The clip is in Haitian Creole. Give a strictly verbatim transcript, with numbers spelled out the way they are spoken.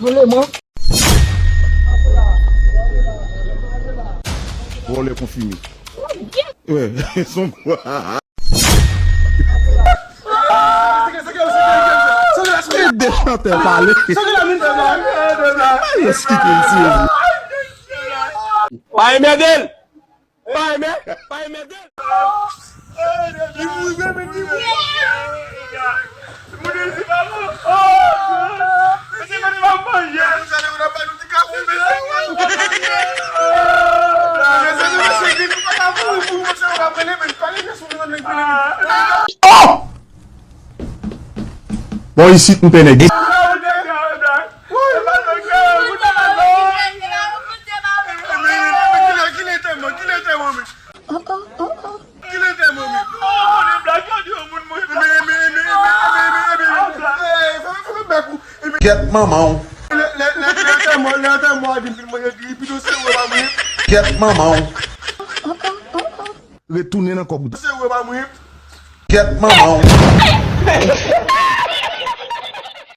Rele mwen. Vòlè konfime. Wè, son. E de chantè pale. Yo, si ke l sezi. Pa enmède l. Pa enmède l. Pa enmède l. Li mouri vre, men li mouri. Li mouri, li pa bon. Oh, mesye, men li pa manje. Mesye, mesye, mesye, li pa ka mouri, pou mesye yo ka pale, men pale, mesye, yon nèg pale. Oh! Bon, isit, m pè nèg. Kèt manman w. Kèt manman w. Retounen nan kòb ou. Kèt manman w.